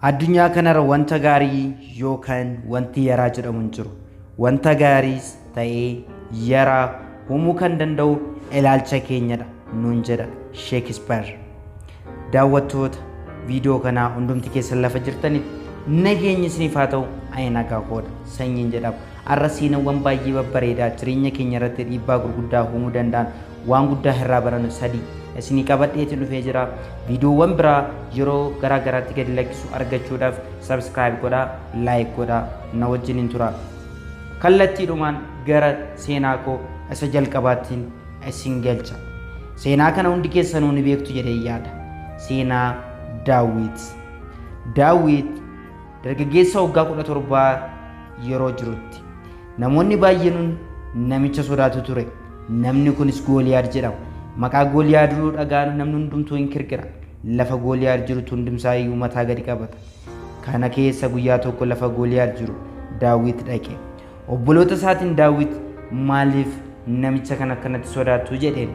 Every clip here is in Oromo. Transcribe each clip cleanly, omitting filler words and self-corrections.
Addunyaa kanarra wanta gaarii yookaan wanti yaraa jedhamu hin jiru. Wanta gaariis ta'ee yaraa uumuu kan danda'u ilaalcha keenyadha nuun jedha Sheekispeer. Daawwattoota viidiyoo kanaa hundumti keessan lafa jirtanitti nageenyi isiniif haa ta'u ani nagaa koodha sanyiin jedhama. Har'a seenawwan baay'ee babbareedaa jireenya keenya irratti dhiibbaa gurguddaa uumuu danda'an waan guddaa irraa barannu sadii isinii qabadheetiin dhufee jira. Viidiyoowwan biraa yeroo garaa garaatti gadi lakkisu argachuudhaaf subscribe godhaa, like godhaa, na wajjiniin tura. Kallattiidhumaan gara seenaa koo isa jalqabaattiin isin galcha. Seenaa kana hundi keessanuu ni beektu jedhee yaada. Seenaa Daawit. Daawit dargaggeessa waggaa 17 yeroo jirutti namoonni baay'eenuun namicha sodaatu ture. Namni kunis Gooliyaad jedhama. Maqaa Gooliyaad yeroo dhaga'anu namni hundumtuu hin kirkira. Lafa Gooliyaad jirutti hundumsaa iyyuu mataa gadi qabata. Kana keessa guyyaa tokko lafa Gooliyaad jiru Daawit dhaqe. Obboloota isaatiin Daawit maaliif namicha kana akkanatti sodaattu jedheen.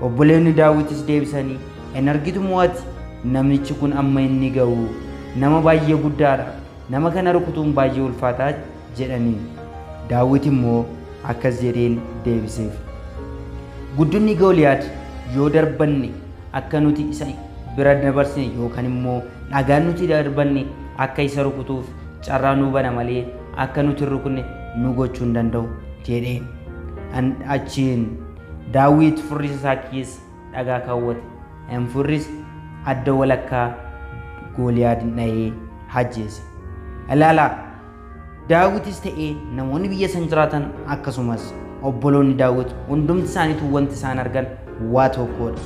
Obboleonni Daawitis deebisanii hin argitu moo ati namichi kun amma inni ga'u nama baay'ee guddaadha. Nama kana rukutuun baay'ee ulfaataa jedhaniin. Daawit immoo akkas jedheen deebiseef. Guddinni Gooliyaad yoo darbanne akka nuti isa bira dabarsine yookaan immoo dhagaan nuti darbanne akka isa rukutuuf carraa nuu bana malee akka nuti hin rukunne nu gochuu hin danda'u jedheen. Achiin Daawit furrisa isaa keessa dhagaa kaawwate. Furris adda walakkaa Gooliyaad dha'ee ajjeese. Ilaalaa Daawitis ta'ee namoonni biyya san jiraatan akkasumas obboloonni Daawit hundumti isaaniitu wanti isaan argan waa tokkodha.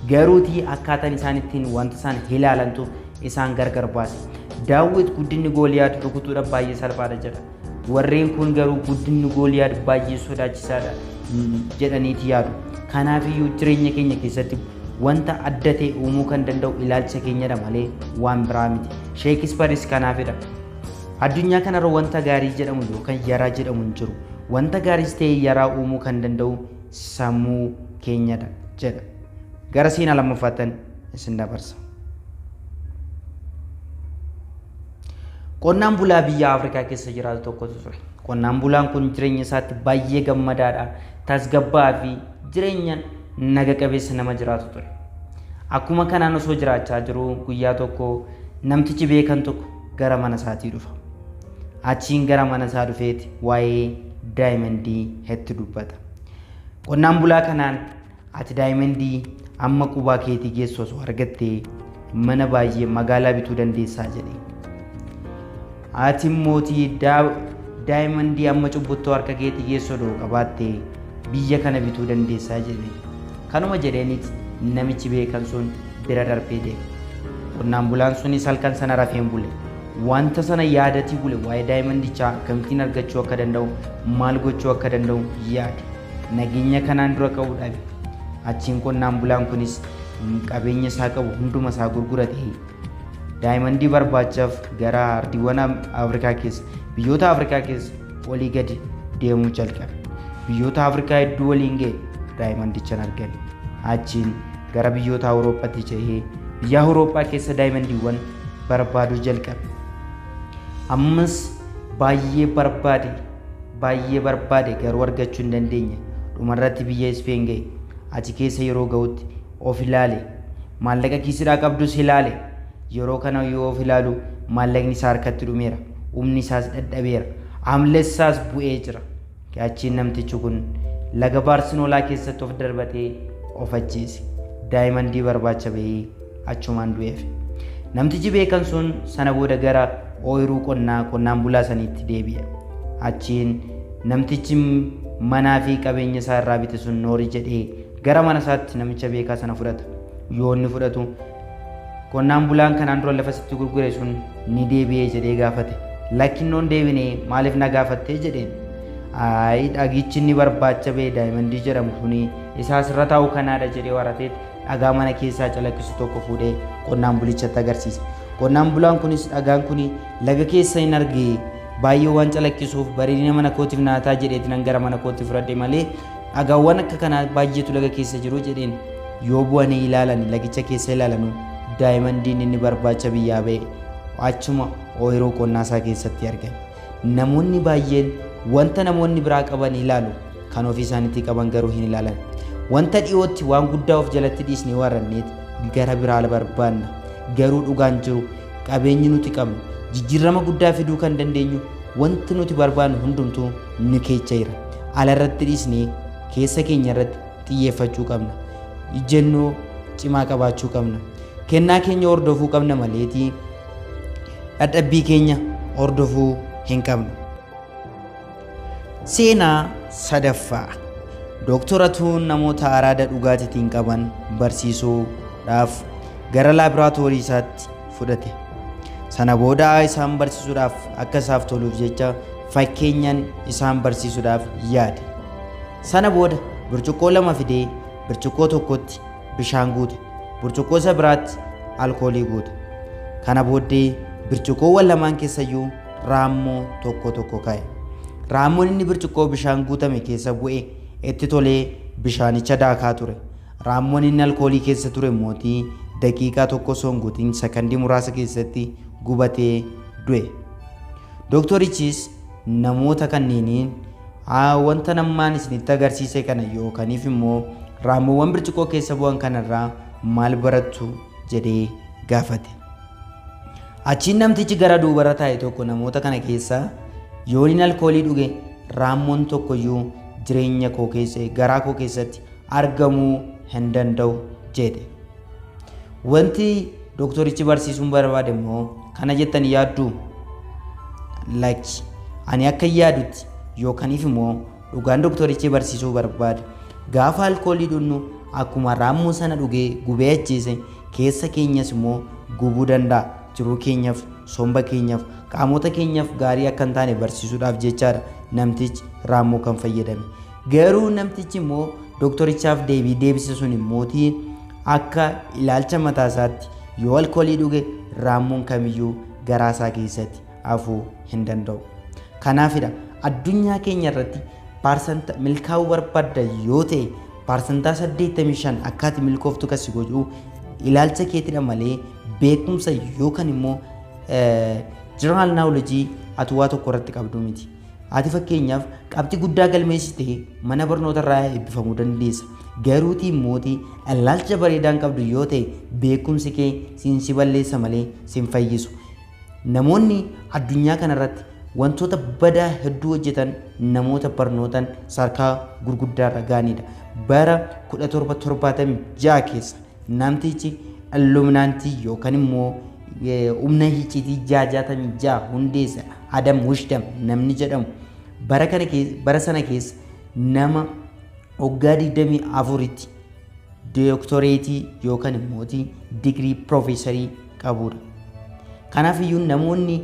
Garuutii akkaataan isaan ittiin wanta isaan ilaalantu isaan gargar baase. Daawit guddinni Gooliyaad rukutuudhaaf baay'ee salphaadha jedha. Warreen kun garuu guddinni Gooliyaad baay'ee sodaachisaadha jedhaniiti yaadu. Kanaafiyyuu jireenya keenya keessatti wanta adda ta'e uumuu kan danda'u ilaalcha keenyadha malee waan biraa miti. Sheekispeeris kanaafidha. Addunyaa kanarra wanta gaarii jedhamu yookaan yaraa jedhamu hin jiru. Wanta gaariis ta'e yaraa uumuu kan danda'u sammuu keenyadha jedha. Gara seenaa lammaffaattan isin dabarsa. Qonnaan bulaa biyya Afrikaa keessa jiraatu tokkotu ture. Qonnaan bulaan kun jireenya isaatti baay'ee gammadaadha, tasgabbaa'aa fi jireenya naga qabeessa nama jiraatu ture. Akkuma kanaan osoo jiraachaa jiruu guyyaa tokko namtichi beekan tokko gara mana isaatii dhufa. Achiin gara mana isaa dhufeeti waa'ee daayimandii itti dubbata. Qonnaan bulaa kanaan ati daayimandii amma qubaa keetii geessu osoo argattee mana baay'ee magaalaa bituu dandeessaa jedhe. Ati mootii daayimandii amma cubbuttoo harka keetii geessu odoo qabaattee biyya kana bituu dandeessaa jedhe. Kanuma jedheenit namichi beekan sun bira darbee deeme. Qonnaan bulaan sunis halkan sana rafeen bule. Wanta sana yaadatii bule waa'ee daayimandichaa akkamittiin argachuu akka danda'u maal gochuu akka danda'u yaade. Nageenya kanaan dura qabu dhabe. Achiin qonnaan bulaan kunis qabeenya isaa qabu hunduma isaa gurguratee daayimandii barbaachaaf gara ardiiwwan Afrikaa keessa biyyoota Afrikaa keessa olii gadi deemuu jalqabe. Biyyoota Afrikaa hedduu waliin ga'e daayimandicha hin arganne. Achiin gara biyyoota Awurooppaatti ce'ee biyya Awurooppaa keessa daayimandiiwwan barbaaduu jalqabe. Ammas baay'ee barbaade baay'ee barbaade garuu argachuu hin dandeenye. Dhumarratti biyya Ispeen ga'e. Achi keessa yeroo ga'utti of ilaale. Maallaqa kiisidhaa qabdus ilaale. Yeroo kana yoo of ilaalu maallaqni isaa harkatti dhumeera. Humni isaas dadhabeera. Amles isaas bu'ee jira. Achiin namtichi kun laga Baarsinolaa keessatti of darbatee of ajjeese. Daayimandii barbaacha bahee achumaan du'eef. Namtichi beekan sun sana booda gara ooyiruu qonnaa qonnaan bulaa saniitti deebi'e. Achiin namtichi manaa fi qabeenya isaa irraa bite sun noori jedhee gara mana isaatti namicha beekaa sana fudhata. Yoo inni fudhatu qonnaan bulaan kanaan dura lafa sitti gurgure sun ni deebi'ee jedhee gaafate. Lakkinnoon deebinee maaliif na gaafattee jedheen. Ayi dhagichi inni barbaacha ba'e daayimandii jedhamu suni isaa asirra taa'u kanaadha jedhee warateet dhagaa mana keessaa calaqqisu tokko fuudhee qonnaan bulichatti agarsiise. Qonnaan bulaan kunis dhagaan kuni laga keessa hin arge baay'ee waan calaqqisuuf bareedina mana kootiif naataa jedheeti nan gara mana kootti fudhadhe malee dhagaawwan akka kanaa baay'eetu laga keessa jiru jedheen. Yoo bu'anii ilaalan lagicha keessa ilaalanu daayimandiin inni barbaacha biyyaa ba'e achuma ooyiruu qonnaa isaa keessatti argame. Namoonni baay'een wanta namoonni biraa qaban ilaalu, kan ofii isaaniitti qaban garuu hin ilaalan. Wanta dhiyootti waan guddaa of jalatti dhiisnee warranneet gara biraa barbaanna. Garuu dhugaan jiru qabeenyi nuti qabnu jijjiirama guddaa fiduu kan dandeenyu wanti nuti barbaannu hundumtuu nu keessa jira. Alarratti dhiisnee keessa keenya irratti xiyyeeffachuu qabna. Ijjennoo cimaa qabaachuu qabna. Kennaa keenya hordofuu qabna maleetii dadhabbii keenya hordofuu hin qabnu. Seenaa sadaffaa Dooktoratuun namoota araada dhugaatiitiin qaban barsiisuudhaaf gara laaboraatoorii isaatti fudhate. Sana booda isaan barsiisuudhaaf akka isaaf toluuf jecha fakkeenyaan isaan barsiisuudhaaf yaade. Sana booda burcuqqoo lama fidee burcuqqoo tokkotti bishaan guute, burcuqqoo isa biraatti alkoolii guute. Kana booddee burcuqqoowwan lamaan keessayyuu raammoo tokko tokko kaa'e. Raammoon inni burcuqqoo bishaan guutame keessa bu'e itti tolee bishaanicha daakaa ture. Raammoon inni alkoolii keessa ture mootii daqiiqaa tokko osoo hin guutin sakandii muraasa keessatti gubatee du'e. Dooktorichis namoota kanneeniin wanta nammaan isinitti agarsiise kana yookaaniif immoo raammoowwan burcuqqoo keessa bu'an kanarraa maal barattu jedhee gaafate. Achiin namtichi gara duubarra taa'e tokko namoota kana keessaa yoon alkoolii dhuge raammoon tokkoyyuu jireenya koo keessa garaa koo keessatti argamuu hin danda'u jedhe. Wanti dooktorichi barsiisuun barbaade immoo kana jettanii yaadduu? Lakki, ani akka yaadutti yookaaniif immoo dhugaan dooktorichi barsiisuu barbaade gaafa alkoolii dhugnu akkuma raammoo sana dhugee gubee ajjeese keessa keenyas immoo gubuu danda'a. Jiruu keenyaaf, somba keenyaaf, qaamota keenyaaf gaarii akka hin taane barsiisuudhaaf jechaadha namtichi raammoo kan fayyadame. Garuu namtichi immoo dooktorichaaf deebii deebise sun immootii akka ilaalcha mataa isaatti yoo alkoolii dhuge raammoon kamiyyuu garaa isaa keessatti hafuu hin danda'u. Kanaafidha addunyaa keenya irratti paarsanta milkaa'uu barbaadda yoo ta'e paarsantaa 85 akka ati milkooftu kan si godhu ilaalcha keetidha malee beekumsa yookaan immoo general knowledge ati waa tokko irratti qabdu miti. Ati fakkeenyaaf qabxii guddaa galmeessitee mana barnoota irraa eebbifamuu dandeessa. Garuutii immootii ilaalcha bareedaan qabdu yoo ta'e beekumsi kee siin si balleessa malee sin fayyisu. Namoonni addunyaa kanarratti wantoota badaa hedduu hojjetan namoota barnootaan sadarkaa gurguddaarra ga'anidha. Bara 1776 keessa namtichi Illuminaantii yookaan immoo humna icciitii 66 hundeessa Adam Wisdom namni jedhamu bara sana keessa nama waggaa 24tti dooktoreetii yookaan immoo digirii piroofeesarii qabudha. Kanaaf iyyuu namoonni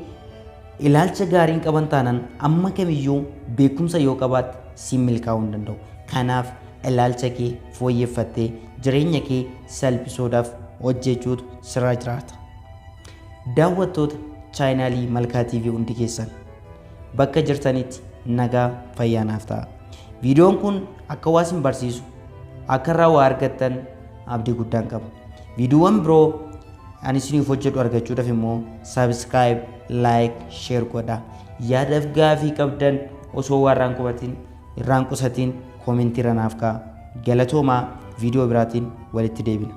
ilaalcha gaariin qaban taanaan amma kamiyyuu beekumsa yoo qabaatte siin milkaa'uu hin danda'u. Kanaaf ilaalcha kee fooyyeffattee jireenya kee salphisuudhaaf hojjechuutu sirra jiraata. Daawwattoota chaayinaalii Malkaa TV hundi keessan bakka jirtanitti nagaa fayyaa naaf ta'a. Viidiyoon kun akka waa isin barsiisu akka irraa waa argattan abdii guddaan qaba. Viidiyoowwan biroo ani isiniif hojjedhu argachuudhaaf immoo subscribe, like, share godhaa. Yaadaaf gaafii qabdan osoo waa irraan qusatiin koomentii irra naaf ka'a. Galatoomaa, viidiyoo biraatiin walitti deebina.